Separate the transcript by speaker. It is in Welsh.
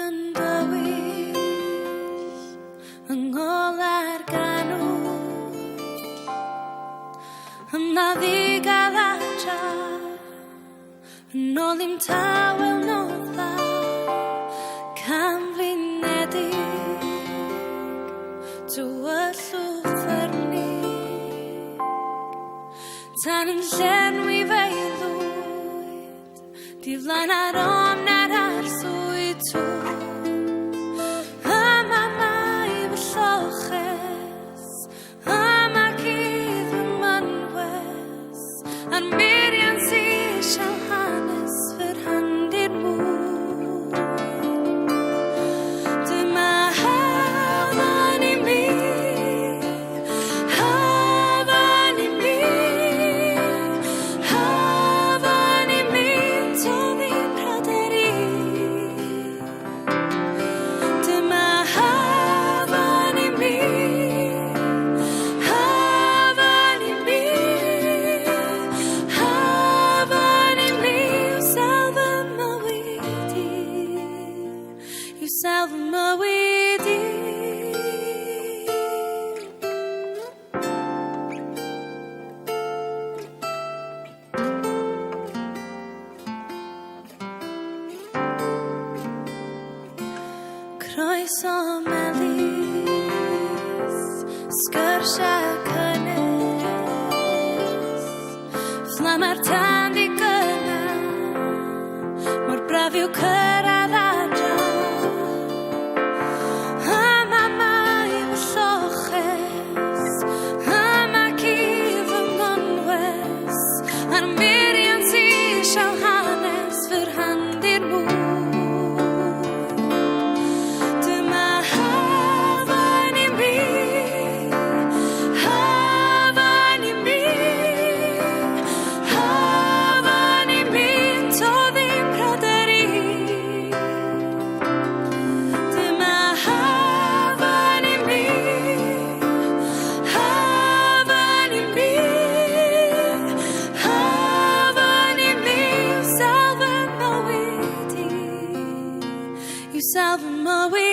Speaker 1: yn dywyll yng ngola'r ganwll, yma ddigal adra, yn ôl i'm tawel noddfa, cam flinedig, tywyllwch ffyrnig, tan yn llenwi fy lwyd, diflan ar omna'r arswyd tŵr. Yma mae fy lloches, yma cudd fy mynwes, a'r murion sy'n sial hanes fy rhandir mwyn. Dyma hafan i mi, hafan i mi, hafan i mi, toddi'n pryder i. Dyma hafan i mi, hafan i mi, hafan i mi, yw sel fy mywyd i, yw sel fy mywyd i. Croeso melys, sgyrsiau cynnes, fflamau'r tân di gynnal, mor braf yw cyrraedd adra. Yma mae fy lloches, yma cudd fy mynwes, a'r murion sy sial hanes fy rhandir mwy. Dyma hafan i mi, hafan i mi, hafan i mi, toddi'n pryder i. Dyma hafan i mi, hafan i mi, hafan i mi, yw sel fy mywyd i, yw sel fy mywyd i.